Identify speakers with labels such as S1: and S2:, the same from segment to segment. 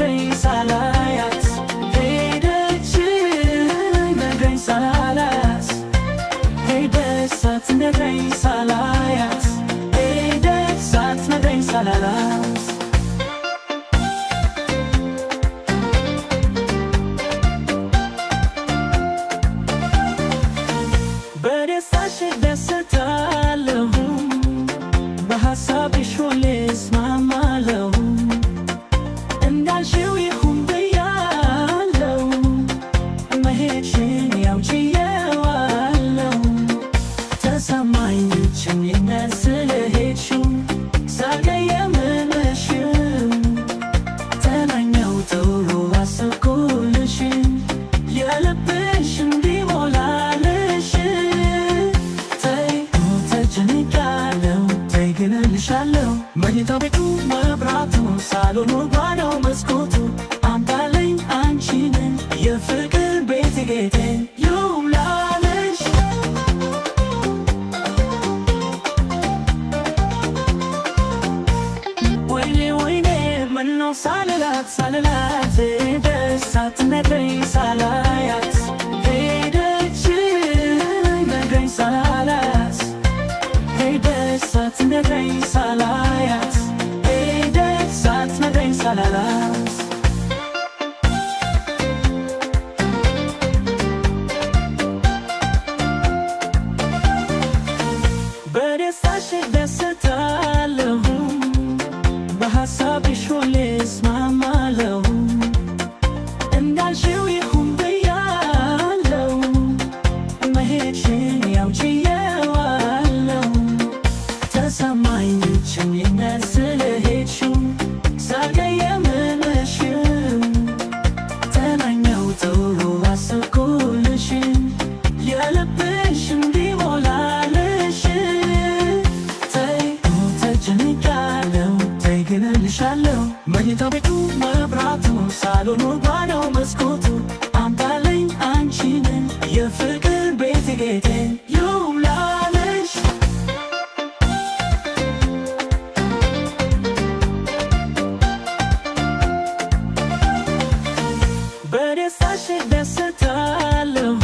S1: ሳትነግረኝ ሳላያት ሄደች፣ ነግረኝ ሳላላት ሄደች፣ ሳትነግረኝ ሳላያት ሄደች፣ ሳትነግረኝ ሳላላት። በደስታሽ እደሰታለሁ፣ በሀሳብሽ ሁሌ እስማማለሁ። እንዳልሽው ይሁን ብያለሁ፣ መሄድሽን ያው ችዬዋለሁ። ተሰማኝ ብቸኝነት ስለሄድሽው ሳልቀየምሽ፣ ተመኘው ጥሩ አሰብኩልሽ የልብሽ እንዲሞላልሽ። ተይ ተጨንቄያለሁ፣ ተይ ግን እልሻለሁ፣ መኝታ ቤቱ መብራቱ፣ ሳሎኑ ጓዳው መስኮቱ አምጣልኝ አንቺን የፍቅር ቤት ጌጤ ይሙላልሽ። ወይኔ ወይኔ ምነው ሳልላት ሳልላት ሄደች፣ ሳትነግረኝ ሳላያት ሄደች፣ ነግረኝ ሳላላት ሄደች፣ ሳትነግረኝ ሳላያት ሄደች፣ ሳትነግረኝ ሳላላት። በደስታሽ እደሰታለሁ፣ በሀሳብሽ ሁሌ እስማማለሁ። እንዳልሽው ይሁን ብያለሁ፣ መሄድሽን ያው ችዬዋለሁ። ተሰማኝ ብቸኝነት ስለሄድሽው ሳልቀየምሽ፣ ተመኘው ጥሩ አሰብኩልሽ የልብሽ እንዲሞላልሽ። ተይ ተጨንቄያለሁ፣ ተይ ግን እልሻለሁ፣ መኝታ ቤቱ መብራቱ፣ ሳሎኑ ጓዳው መስኮቱ አምጣልኝ አንቺን የፍቅር ቤት ጌጤ ይሙላልሽ። በደስታሽ እደሰታለሁ፣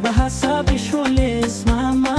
S1: በሀሳብሽ ሁሌ እስማማለሁ።